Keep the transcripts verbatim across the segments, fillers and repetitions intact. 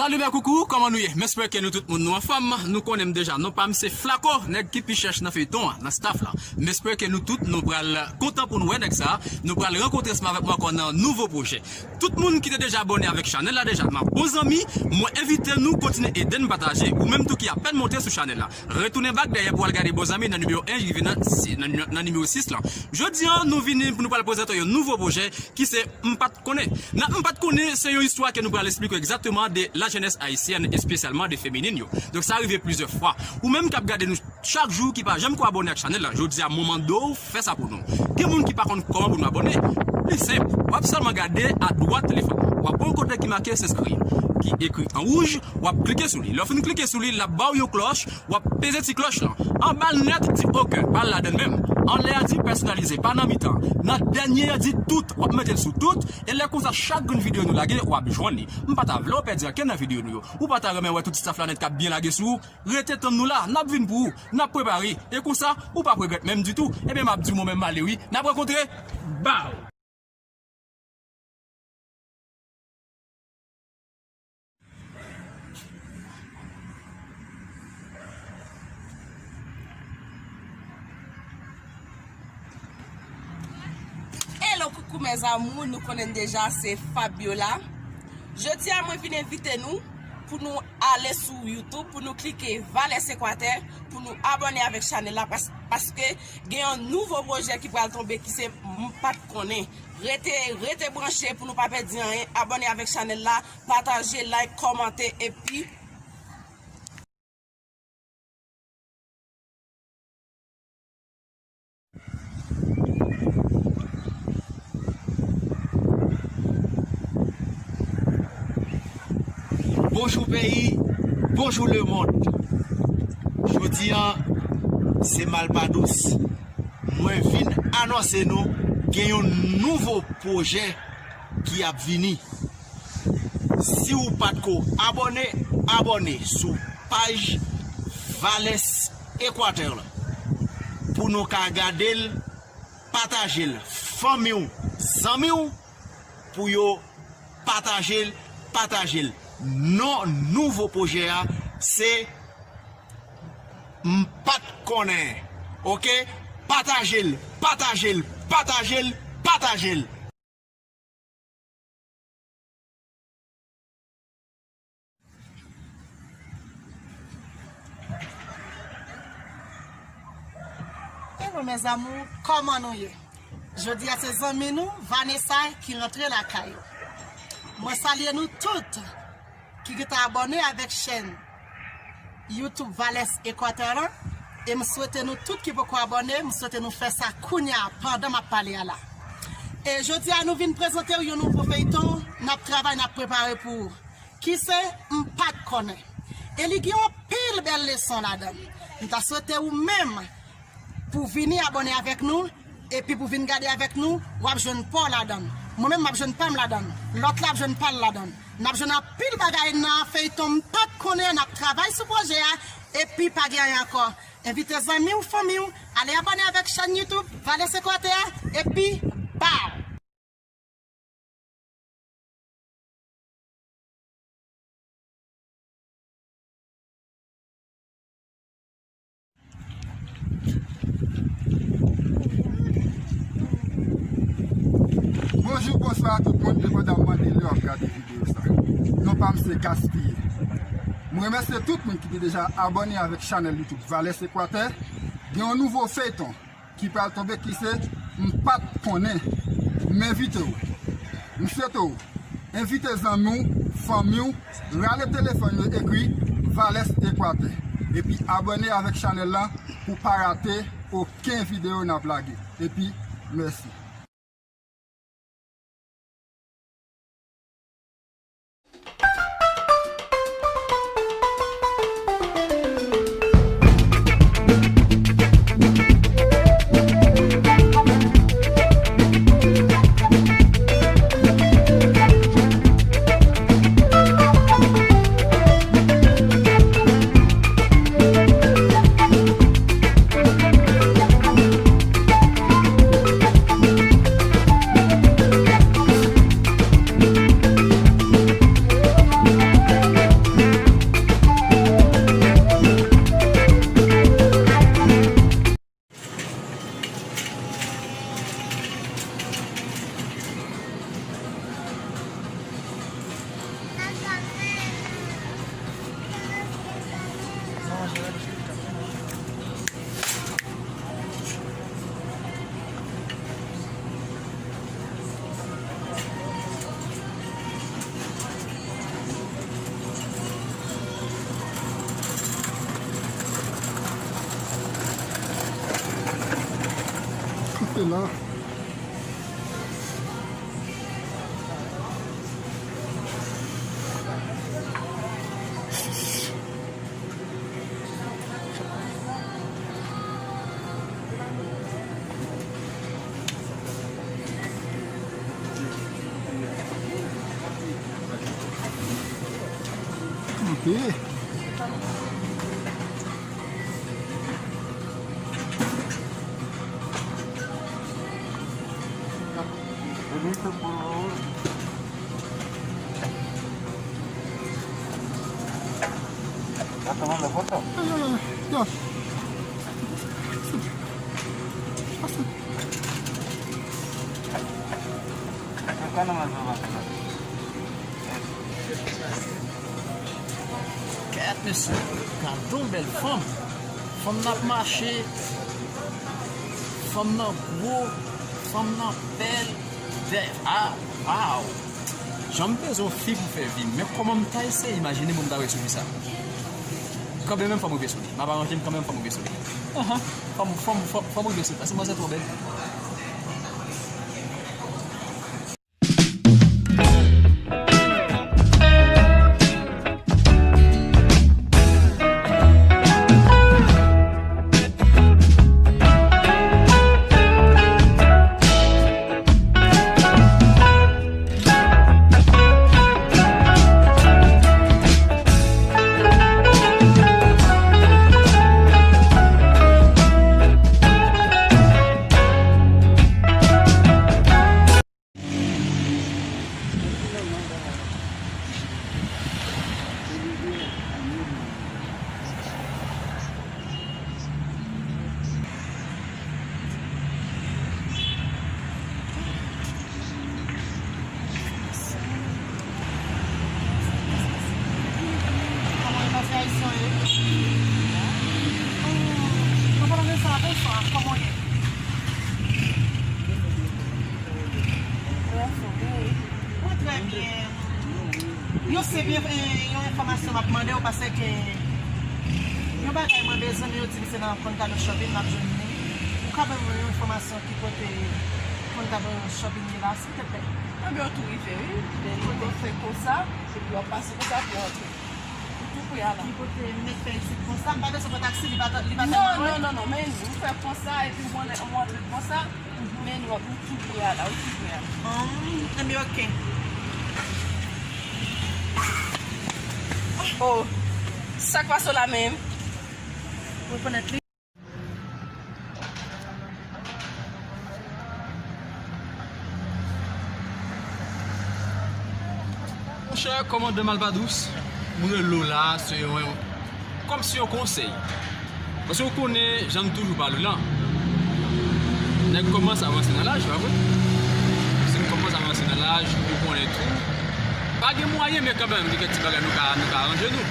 Salut mes coucous, kòman nou ye? M espere ke nou tout moun nou anfòm. Nou konnen m deja non pa m se Flaco, nèg ki pi chèch nan feyton an, nan staff la. M espere ke nou tout nou pral kontan pou nou wè nèg sa. Nou pral rankontre ansanm avèk mwen ankò nan nouvo pwojè. Tout moun ki te deja abòne avèk chanèl la deja, m ap bon zanmi, mwen envite nou kontinye ede n pataje. Ou menm tou ki apèn monte sou chanèl la, retounen bak dèyè pou al gade bon zanmi nan nimewo en rive nan, nan, nan nimewo sis lan. Jodi an, nou vini pou nou pral prezante yon nouvo pwojè ki se M pa t konnen. Nan M pa t konnen, se yon istwa ke nou pral esplike egzakteman de la jeunesse haïtienne, espesyalman de feminin yo. Donk sa rive plizyè fwa. Ou menm k ap gade nou chak jou ki pa janm ko abòne ak chanèl la, jodi a mwen mande w fè sa pou nou. Gen moun ki pa konn kòman pou nou abòne. Li senp. W ap sèlman gade adwat telefòn. W ap wè yon kote ki make s'inscrire, ki ekri an wouj, w ap klike sou li. Lè w fin klike sou li, l ap ba w yon klòch, w ap peze ti klòch lan. Anba l nèt, di oke, pa l ladann menm. Anlè a di pèsonalize, pa nan mitan. Nan dènye a di tout, w ap mete l sou tout, e lè konsa chak grenn videyo nou lage, w ap jwenn li. M pa ta vle w pèdi ankenn nan videyo nou yo. Ou pa ta renmen wè tout staff la nèt k ap byen lage sou ou? Rete tann nou la, n ap vin pou ou, n ap prepare, e konsa, ou p ap regrèt menm ditou. Ebyen, m ap di w mwen menm m ale wi, n ap rankontre, baw! Hello, coucou mes amours, nou konnen deja se Fabiola. Jodi a mwen vin envite nou pou nou ale sou YouTube, pou nou klike Valès Ekwatè, pou nou abòne avèk chanèl la, pas-, paske gen yon nouvo pwojè ki pral tonbe ki se M pa t konnen. Rete, rete branche pou nou pa pèdi anyen. Abòne avèk chanèl la, pataje, like, kòmante, epi Bonjou peyi, bonjou lemonn. Jodi a, se Malpadous. Mwen vin anonse nou gen yon nouvo pwojè ki ap vini. Si w pa t ko abòne, abòne sou paj Valès Ekwatè la. Pou nou ka gade l, pataje l. Fanmi w, zanmi w, pou yo pataje l, pataje l. Non nouvo pwojè a, se M pa t konnen. Oke? Pataje l, pataje l, pataje l, pataje l. Hello mes amours, kòman nou ye? Jodi a se zanmi nou, Vanessa, ki rantre lakay ou. Mwen salye nou tout ki gentan abòne avèk chèn YouTube Valès Ekwatè lan. E m swete nou tout ki poko abòne, m swete nou fè sa kounye a, pandan m ap pale a la. E jodi a nou vin prezante w yon nouvo feyton, n ap travay, n ap prepare pou ou, ki se M pa t konnen. E li gen anpil bèl leson ladan l. M ta swete ou menm pou vini abòne avèk nou, epi pou vin gade avèk nou, w ap jwenn pa w ladan l. Mwen menm, m ap jwenn pa m ladan l. Lòt la ap jwenn pa l ladan l. N ap jwenn anpil bagay nan feyton M pa t konnen an, n ap travay sou pwojè a, epi pa gen anyen ankò. Envite zanmi w, fanmi w, ale abòne avèk chèn YouTube Valès Ekwatè a, epi baw! Bonswa tout moun, depandamman de lè w ap gade videyo sa. Non pa m se Gaspiye. M remèsye tout moun ki te deja abòne avèk chanèl YouTube Valès Ekwatè. Gen yon nouvo feyton ki pral tonbe ki se M pa t konnen. M envite w. M swete w envite zanmi w, fanmi w, rale telefòn yo, ekri Valès Ekwatè. Epi abòne avèk chanèl lan pou pa rate okenn videyo n ap lage. Epi, mèsi. Koute la. Ok. Kèt mesye, gad on bèl fanm. Fanm nan ap mache, fanm nan gwo, fanm nan bèl. Dè, a, waw. Jan m bezwen yon fi pou fè vi m, men kòman m ta eseye imajine mwen m ta rive sou fi sa. Kanmenm fò m rive sou li. M ap aranje m kanmenm fò m rive sou li. Ahan, fò m, fò m, fò m, fò m rive sou li, paske manzè twò bèl. Kòman w ye, mesye ayisyen yo? Oh, nou pa nan sa, bonswa, kòman w ye? Mwen trè byen. Yon senp, eh, yon enfòmasyon m ap mande w, paske yon bagay mwen bezwen, men yo di m se nan Contador Shopping m ap jwenn li. Ou ka ban mwen yon enfòmasyon ki kote Contador Shopping ye la, silteplè? Anben, ou tou rive, wi. Kote w fè konsa, epi w ap pase konsa pou w antre. Ou tou pre a la. Ki kote m mèt fè isit konsa? M pa bezwen pran taksi, li pa, li pa tèlman lwen? Non, non, non, non, men ou fè konsa, epi ou antre konsa. Men nou ap tou pre a la, ou tou pre a la. Ann, enben, oke. Oh, sa k pase w la menm? Rekonèt li. Monchè, kòmandan Malpadous, moun rele w la, se yon, kòmsi yon konsèy. Paske w konnen, jan m toujou pale w lan, nèg kòmanse avanse nan laj, pa vre? Si n kòmanse avanse nan Aj, ou konnen tou. Pa gen mwayen, men kanmenm, gen kèk ti bagay nou ka, nou ka aranje nou.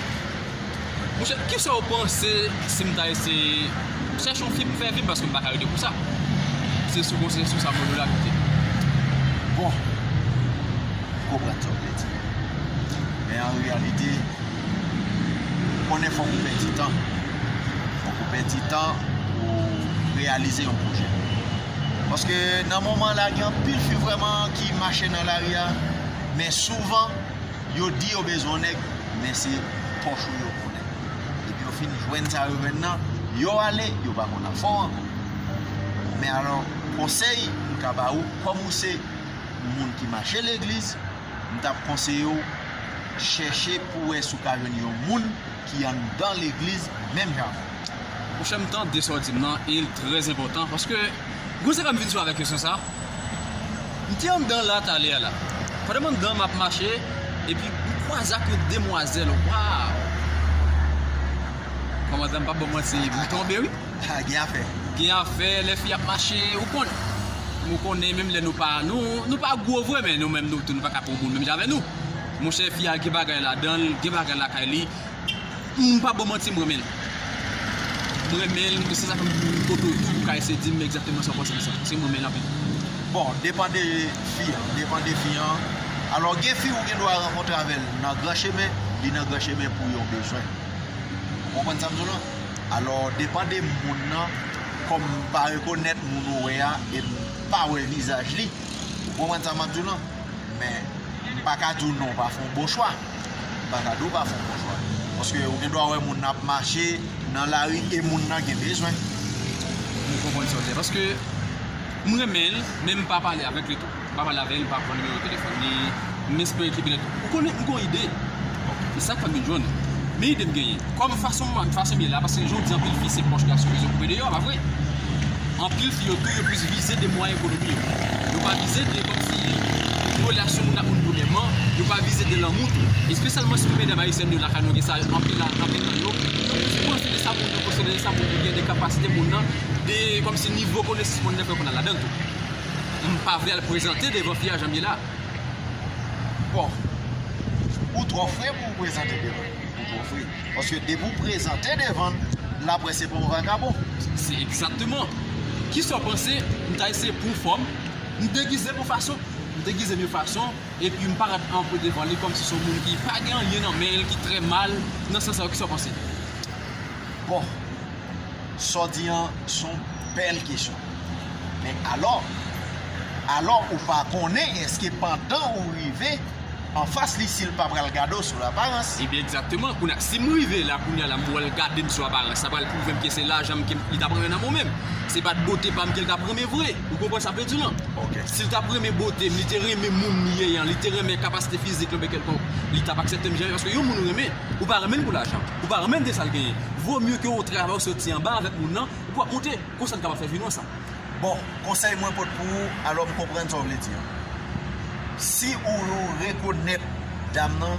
Monchè, kisa w panse si m ta eseye chèche yon fi pou m fè vi m, paske m pa ka rete konsa? Se sou konsèy sou sa m la kite. Bon, m konprann sa w vle di. Men an reyalite, konnen fòk ou pèdi tan. Fòk ou pèdi tan pou reyalize yon pwojè. Paske nan moman la, gen anpil fi vrèman ki mache nan lari a, men souvan, yo di yo bezwen yon nèg, men se pòch ou yo konnen. Epi yo fin jwenn sa yo jwenn nan, yo ale, yo pa konn afè w ankò. Men alò, konsèy m ka ba ou, kòm ou se moun ki mache legliz, m t ap konseye w chèche pou wè si w ka jwenn yon moun ki anndan legliz menm jan avè w. Monchè, m tande sa w di m nan, e l trè enpòtan, paske, gon sa k fè m vin sou avèk kesyon sa. M te anndan la talè a la. Pandan m anndan, m ap mache, epi m kwaze ak yon demwazèl. Waw! Kòmandan, m p ap ba w manti, m tonbe, wi. Ah, gen afè. Gen afè, lè fi ap mache, ou konn. Ou konnen, menm lè nou pa, nou, nou pa gwo vre, men nou menm, nou tou, nou pa ka pran moun menm jan avè nou. Monchè, fi a gen bagay ladan l, gen bagay lakay li. M pa ba w manti, m renmen l. M renmen l, se sa k fè m kote w tou pou w ka eseye di m egzakteman sa w panse de sa. Paske m renmen l anpil. Bon, depann de fi an, depann de fi an. Alò, gen fi ou gen dwa rankontre avè l nan gran chemen, li nan gran chemen pou yon bezwen. Ou konprann sa m di w lan? Alò, depann de moun nan, kòm m pa rekonèt moun ou wè a, e m pa wè vizaj li. Ou konprann sa m ap di w lan? Men, m pa ka di w non, w pa fè yon bon chwa. M pa ka di w pa fè yon bon chwa. Paske ou gen dwa wè moun nan ap mache nan lari e moun nan gen bezwen. M konprann sa w di a. Paske m renmen l, men m pa pale avèk li tou. M pa pale avè l, m pa pran nimewo telefòn li. M espere ke petèt, ou konnen, m gon ide. E sa k fè m vin jwenn ou. Men ide m genyen. Kòm fason m, fason m ye la, paske jodi a anpil fi se pòch gason bezwen koupe deyò, pa vre? Anpil fi yo tou, yo plis vize de mwayen ekonomi yo. Yo pa vize de kòmsi relasyon moun ak moun premyèman, yo pa vize de lanmou tou. Espesyalman si medam ayisyèn yo lakay nou gen sa anpil la, anpil nan yo. Yo plis panse de sa moun nan posede, de sa moun nan gen, de kapasite moun nan, de kòmsi nivo konesans moun nan fè konnen ladan l tou. M pa vle al prezante devan fi a jan m ye la. Bon, ou twò fre pou w prezante devan. Ou twò fre. Paske depi w prezante devan l, l ap wè se pa yon vagabon. Se egzakteman. Kisa w panse? M ta eseye pran fòm, m degize m yon fason, m degize m yon fason, epi m parèt anpre devan li kòmsi se yon moun ki pa gen anyen nan men l, ki trè mal, nan sans sa yo, kisa w panse? Bon, sa w di an, se yon bèl kesyon. Men alò, alò ou pa konnen èske pandan ou rive anfas li, si l pa pral gade w sou laparans. Ebyen, egzakteman. Kounye a, si m rive la, kounye a la, m wè l gade m sou aparans, sa pral pwouve m ke se lajan m ke li t ap renmen nan men m. Se pa t bote pa m ke l t ap renmen vre. Ou konprann sa m vle di w lan? Ok. Si l t ap renmen bote m, li te renmen moun m ye an, li te renmen kapasite fizik lan, oubyen kèlkonk, li t ap aksepte m jan m ye, paske yon moun ou renmen, ou pa renmen l pou lajan, ou pa renmen l de sa l genyen. Vo mye ke w travay, w soti anba avèk moun nan, ou p ap monte. Konsa n kapab fè vin wè sa. Bon, konsèy mwen pot pou ou, alò m konprann sa w vle di an. Si ou rekonèt dam nan,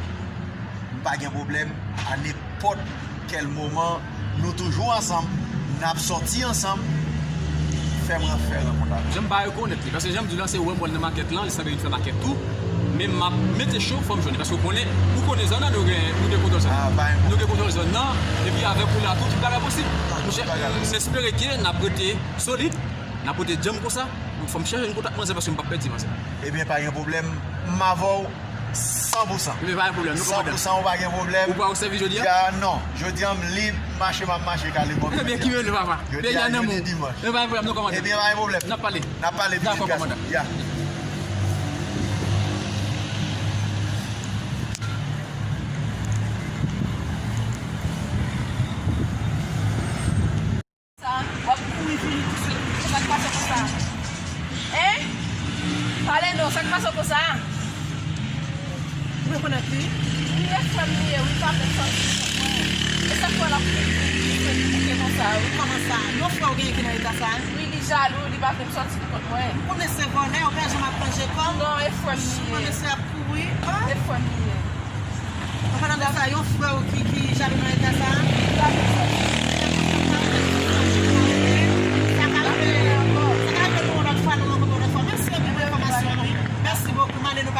m pa gen pwoblèm, a nenpòt kèl moman, nou toujou ansanm, n ap sòti ansanm, fè mwen fè rankontre avè l. Jan m pa rekonèt li, paske jan m di w la, se wè m wè l nan makèt lan, li sanble vin fè makèt tou, men m ap mete cho, fò m jwenn li, paske ou konnen, ou konnen zòn nan, nou gen, nou gen kontwòl zòn nan. Ah, pa gen pwoblèm. Nou gen kontwòl zòn nan, epi avèk ou la tou, tout bagay posib. Monchè, m espere ke n ap rete solid, n ap rete djanm konsa. Fò m chèche yon kontak manzè paske m p ap pèdi manzè. Ebyen, pa gen pwoblèm. M avè w san pou san. Ebyen, pa gen pwoblèm, nou kòmandan. San pou san, ou pa gen pwoblèm. Ou pa ou sèvi jodi a? Ya, non. Jodi a, m lib, mache m ap mache, kale kòm jodi a. Ebyen, ki mele papa. Jodi a, jodi dimanch. Ebyen, pa gen pwoblèm, nou kòmandan. Ebyen, pa gen pwoblèm. N ap pale. N ap pale, pitit gason. Dakò, kòmandan. Ya. Sa, w ap kouri vini tou sou. Sa k pase konsa? Hein? Pale non, sa k pase konsa? Ou rekonèt li? Wi, e frè m li ye, wi, pa vle sòti kont mwen. E sa k fè l ap kouri vini tou sou bouke konsa, wi. Kòman sa? Yon frè w genyen ki nan eta sa? Wi, li jalou, li pa vle m sòti kont mwen. M konnen se vòlè, ou pa janm ap manje kò m. Non, e frè m li ye. Mwen, mesye ap kouri, ah. E frè m li ye. An palan de sa, yon frè w ki, ki jalou nan eta sa a? Sa ka rive, sa ka rive nou yon lòt fwa, nou rankontre yon lòt fwa. Mèsi anpil pou enfòmasyon nou. Mèsi bokou, m ale nou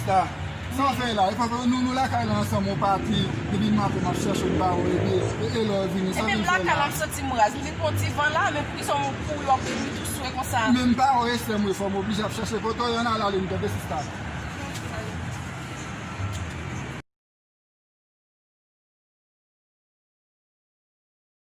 Sa w fè la, e pa vre, nou, nou lakay la ansanm, ou pati, depi maten m ap chèche w, m pa wè w, epi e, e lè w vini, sa w vin fè la? Lakay la, m santi m raz. M di, bon, ti van la, men poukisa w kouri w ap kouri tou swe konsa? Men m pa wè w, e sè m, wi, fò m oblije ap chèche kote w ye, ann ale, ann ale, m tande sista.